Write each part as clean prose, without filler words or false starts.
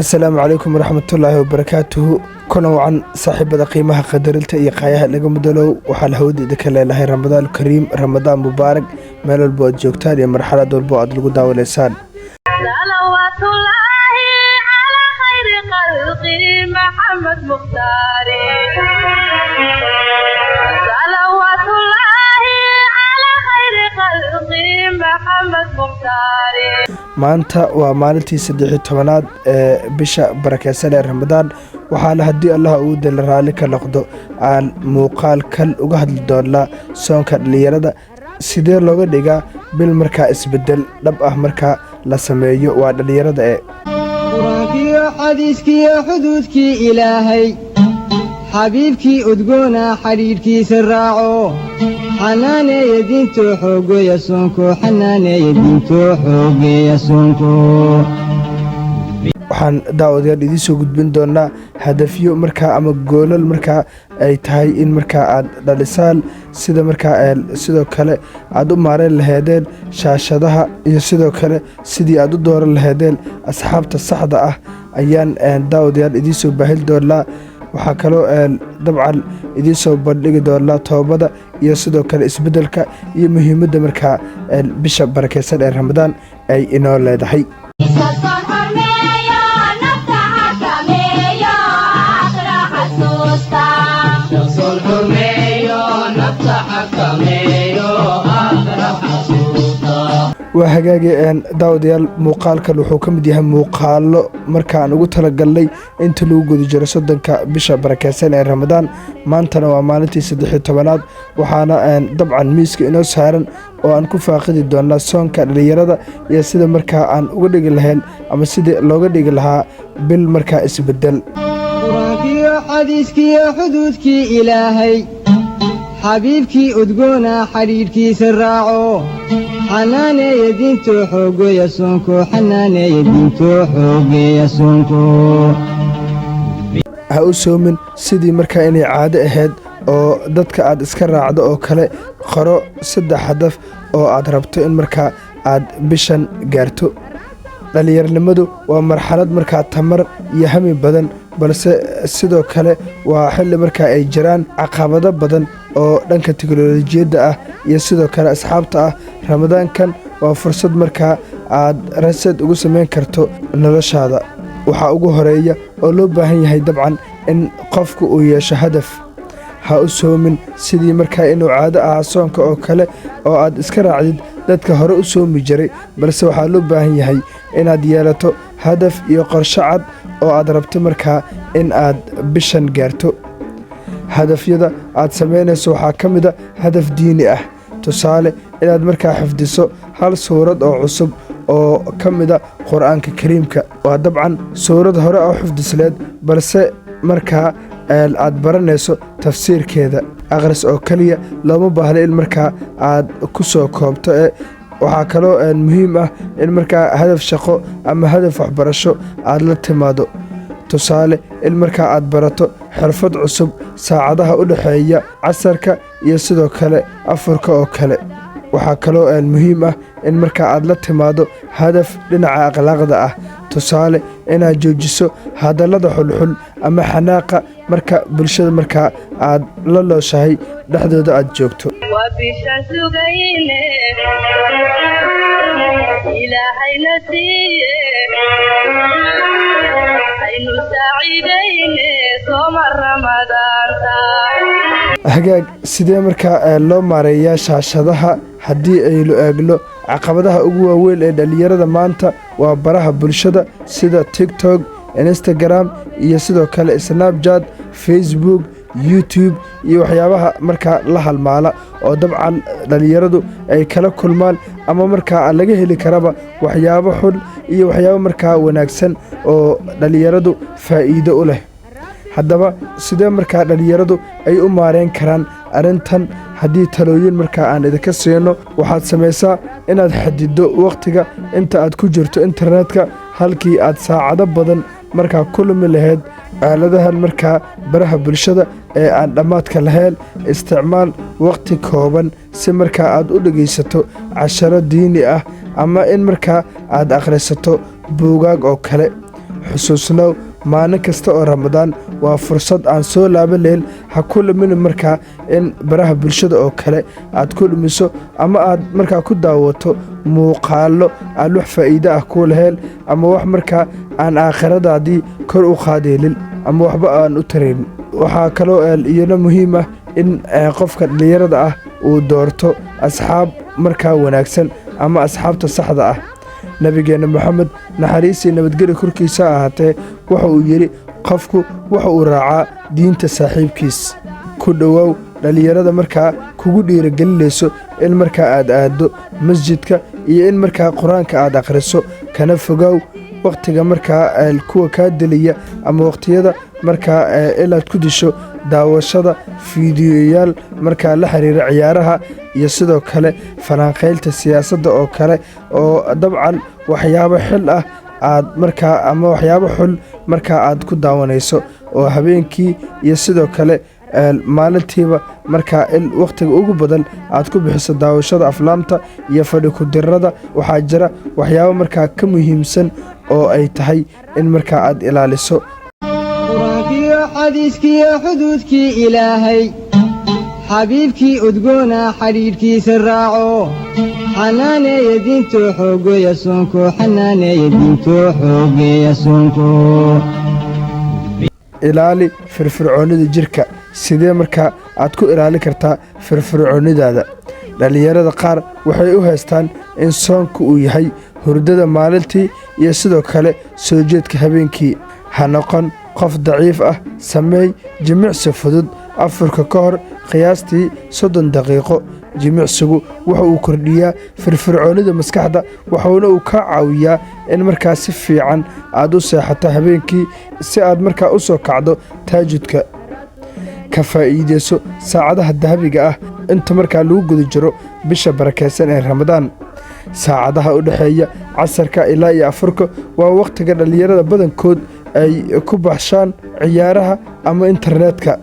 Asalaamu calaykum waraxmatullaahi wabarakaatuhu. Kuna wacan saaxiibada qiimaha, qadarinta iyo qaayaha laga mudalow. Waxaan hawada idinka leenahay Ramadaan kariim, Ramadaan mubaarak, meel walbo aad joogtaan iyo marxalad walbo aad lagu daawanaysaan. صلوات الله على خير خلقه محمد مختاري. صلوات الله على خير خلقه محمد مختاري. Maanta waa maalintii 13aad ee bisha barakeysan ee Ramadaan. Waxaana haddii Allah uu dala raalli ka noqdo aan muuqaal kal uga hadli doonaa soonka dhalinyarada, sidee looga dhigaa bil markaa isbedel dhab ah markaa la sameeyo, waa dhalinyarada ee. Qur-aankiyo xadiiskiyo xuduudkii Ilaahay, xabiibkii udgoona xidhiidhkiisa raaco, xanaaneeya diinto, xoogeeya soonko, xanaaneeya diinto, xoogeeya soonko. Waxaan daawadayaal idiin soo gudbin doonaa hadafyo markaa ama goolal markaa ay tahay in markaa aad dhalisaan, sida markaa sidoo kale aad u maareyn laheedeen shaashadaha iyo sidoo kale sidii aad u dooran laheedeen asxaabta saxda ah ayaan daawadayaal idiin soo baahin doonaa. Waxaa kaloo dabcan idiin soo bandhigi doonaa toobada iyo sidoo kale isbeddelka iyo muhiimadda markaa bisha barakeysan ee Ramadaan ay inoo leedahay. Soon xurmeeyo, nafta xakameeyo, aakhira xasuusta. Soon xurmeeyo, nafta xakameeyo, aakhira xasuusta. Waa hagaagi daawadayaal, muuqaalkan wuxuu ka mid yahay muuqaalo markaan ugu talagalnay inta lagu guda jiro 30-ka bisha barakeysan ee Ramadaan. Maantana waa maalintii 13aad, waxaana dabcan miiska inoo saaran oo aan ku faaqidi doonaa soonka dhalinyarada iyo sida markaa aan uga dhigi lahayn ama sidii looga dhigi lahaa bil markaa isbedel. Qur-aankiyo xadiiskiyo xuduudkii Ilaahay, xabiibkii udgoona xidhiidhkiisa raaco, xanaaneeya diinto, xoogeeya soonko, xanaaneeya diinto, xoogeeya soonko. Ha u soomin sidii markaa inay caado ahayd oo dadka aad iska raacdo oo kale. Qoro saddex hadaf oo aad rabto in markaa aad bishan gaarto. Dhallinyarnimadu waa marxalad markaa tamar iyo hami badan, balse sidoo kale waa xilli markaa ay jiraan caqabado badan oo dhanka tiknolojiyadda ah iyo sidoo kale asxaabta ah. Ramadaankan waa fursad markaa aad reset ugu samayn karto noloshaada. Waxaa ugu horeeya oo loo baahan yahay dabcan in qofku uu yeesho hadaf. Ha u soomin sidii markaa inuu caado ahaa soonka oo kale oo aad iska raacdid dadka hore u soomi jiray, balse waxaa loo baahan yahay inaad yeelato hadaf iyo qorsho cad oo aad rabto markaa in aad bishan gaarto. Hadafyada aad samaynayso waxaa ka mid a hadaf diini ah, tusaale inaad markaa xifdiso hal suurad oo cusub oo ka mida Qur-aanka Kariimka. Waa dabcan suurad hore oo xifdisleed, balse markaa aad baranayso tafsiirkeeda. Akhris oo keliya looma baahna in markaa aad ku soo koobto ee waxaa kaloo muhiim ah in markaa hadaf shaqo ama hadaf waxbarasho aad la timaado, tusaale in markaa aad barato xirfad cusub saacadaha u dhexeeya casarka iyo sidoo kale afurka oo kale. Waxaa kaloo muhiim ah in markaa aad la timaado hadaf dhinaca akhlaaqda ah, tusaale inaad joojiso hadallada xulxul ama xanaaqa marka bulshada markaa aad la nooshahay dhexdooda aad joogto. Waa bishaan sugayne, Ilaahayna siiye, aynu saaciidayne sooma Ramadaanta. Hagaag, sidee markaa loo maareeyaa shaashadaha? Haddii aynu eegno caqabadaha ugu waaweyn ee dhallinyarada maanta waa baraha bulshada sida TikTok, Instagram iyo sidoo kale Snapchat, Facebook, YouTube iyo waxyaabaha markaa la halmaala oo dabcan dhallinyaradu ay kala kulmaan ama markaa laga heli karaba waxyaabo xun iyo waxyaabo markaa wanaagsan oo dhallinyaradu faa'iido u leh. Haddaba sidee markaa dhallinyaradu ay u maareyn karaan arrintan? Haddii talooyin markaa aan idinka siino, waxaad samaysaa inaad xadiddo wakhtiga inta aad ku jirto internetka. Halkii aad saacado badan markaa ku lumi lahayd aaladahan markaa baraha bulshada ee aan dhammaadka lahayn. Isticmaal waqti kooban si markaa aad u dhegaysato casharo diini ah ama in markaa aad akhrisato buugaag oo kale. Xusuusnow, maalin kasta oo Ramadaan waa fursad aan soo laaban lahayn. Ha ku lumin markaa in baraha bulshada oo kale aad ku dhumiso ama aad markaa ku daawato muuqaallo aan wax faa'iido ah kuu lahayn ama wax markaa aan aakhiradaadii kor u qaadaynin ama waxba aan u taraynin. Waxaa kaloo iyana muhiim ah in qofka dhallinyarada ah uu doorto asxaab markaa wanaagsan ama asxaabta saxda ah. Nabigeenna Moxamed, naxariisii nabadgeli korkiisa ahaatee, waxa uu yidhi: "Qofku waxa uu raacaa diinta saaxiibkiis." Ku dhowow dhallinyarada markaa kugu dhiirigelinayso in markaa aad aaddo masjidka iyo in markaa Qur-aanka aad akhriso, kana fogow wakhtiga markaa kuwa kaa deliya ama wakhtiyada markaa inaad ku disho daawashada fiidiyoyaal markaa la xiriira ciyaaraha iyo sidoo kale falanqaynta siyaasadda oo kale, oo dabcan waxyaabo xil ah aad markaa ama waxyaabo xul markaa aad ku daawanayso oo habeenkii iyo sidoo kale maalintiiba markaa in wakhtiga ugu badan aad ku bixiso daawashada aflaamta iyo fadhi ku-dirada. Waxaa jira waxyaabo markaa ka muhiimsan oo ay tahay in markaa aad ilaaliso. Qur-aankiyo xadiiskiyo xuduudkii Ilaahay, xabiibkii udgoona xidhiidhkiisa raaco, xanaaneeya diinto, xoogeeya soonko, xanaaneeya diinto, xoogeeya soonko. Ilaali firfircoonnida jirka. Sidee markaa aad ku ilaalin kartaa firfircoonnidaada? Dhallinyarada qaar waxay u haystaan in soonku uu yahay hurdada maalintii iyo sidoo kale soo jeedka habeenkii. Ha noqon qof daciif ah. Sameey jimicsi fudud afurka ka hor qiyaastii 30 daqiiqo. Jimicsigu waxa uu kordhiyaa firfircoonnida maskaxda, waxauna uu kaa caawiyaa in markaa si fiican aad u seexato habeenkii si aad markaa u soo kacdo taajudka. Ka faa'iideyso saacadaha dahabiga ah inta markaa lagu guda jiro bisha barakeysan ee Ramadaan. Saacadaha u dhexeeya casarka ilaa iyo afurka waa wakhtiga dhallinyarada badankood ay ku baxshaan ciyaaraha ama internetka.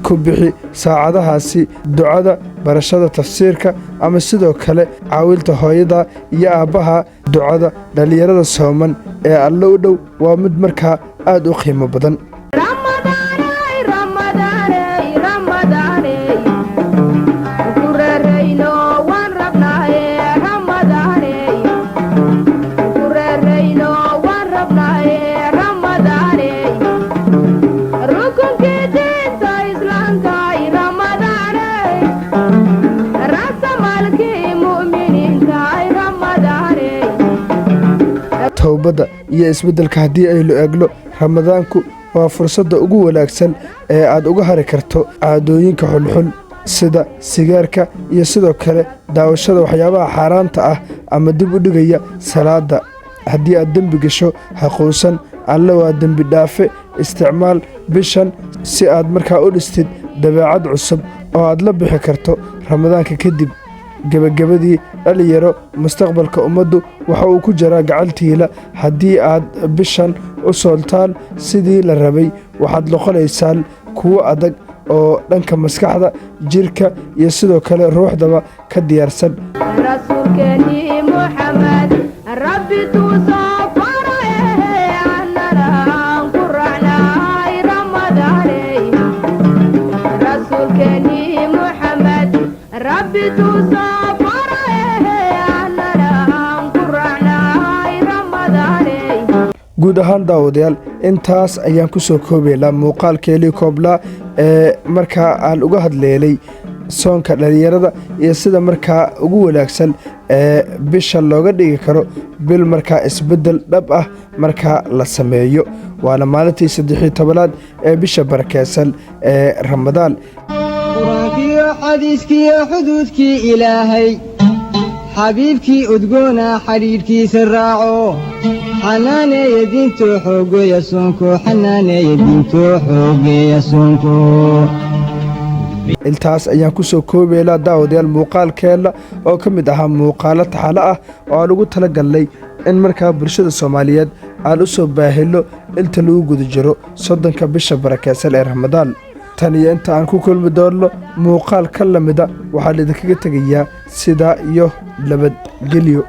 Ku bixi saacadahaasi ducada, barashada tafsiirka ama sidoo kale caawinta hooyada iyo aabbaha. Ducada dhallinyarada sooman ee Alle u dhow waa mid markaa aad u qiimo badan. Ramadaaney, Ramadaaney, Ramadaaney, ku reerayno waan rabnaaye. Ramadaaney, ku reerayno waan rabnaaye. Ramadaaney, rukunkii diinta Islaamkay. Ramadaaney, rasamaalkii mu'miniintaay. Ramadaaney. Towbadda iyo isbeddelka haddii aynu eegno, Ramadaanku waa fursadda ugu wanaagsan ee aad uga hari karto caadooyinka xunxun sida sigaarka iyo sidoo kale daawashada waxyaabaha xaaraanta ah ama dib u dhigaya salaadda. Haddii aad dembi gasho, ha quusan. Alle waa dembi dhaafe. Isticmaal bishan si aad markaa u dhistid dabeecad cusub oo aad la bixi karto Ramadaanka kadib. Gebagabadii, dhalinyaro, mustaqbalka ummaddu waxa uu ku jiraa gacantiila. Haddii aad bishan u sooltaan sidii la rabay, waxaad noqonaysaan kuwo adag oo dhanka maskaxda, jirka iyo sidoo kale ruuxdaba ka diyaarsan. Rasuulkeenii Muxamed Rabbi tuu soo faray, annana aan ku raacnay. Ramadaaney, rasuulkeenii Muxamed Rabbi tuu soo faray, annana aan ku raacnay. Ramadaaney. Guud ahaan, daawadayaal, intaas ayaan ku soo koobaynaa muuqaalkeelii kooblaa ee markaa aan uga hadleelay soonka dhallinyarada iyo sida markaa ugu wanaagsan ee bisha looga dhigi karo bil markaa isbeddel dhab ah markaa la sameeyo. Waana maalintii 13aad ee bisha barakeysan ee Ramadaan. Qur-aankiyo xadiiskiyo xuduudkii Ilaahay, xabiibkii udgoona xidhiidhkiisa raaco, xanaaneeya diinto, xoogeeya soonko, xanaaneeya diinto, xoogeeya soonko. Intaas ayaan ku soo koobaynaa, daawadayaal, muuqaalkeenna oo ka mid ahaa muuqaalo taxalo ah oo aan ugu tala galnay. In markaa bulshada Soomaaliyeed aan u soo baahino inta lagu guda jiro 30-ka bisha barakeysan ee Ramadaan. Tan iyo inta aan ku kulmi doonno muuqaal ka lamida, waxaan idinkaga tegayaa sidaa iyo nabadgelyo.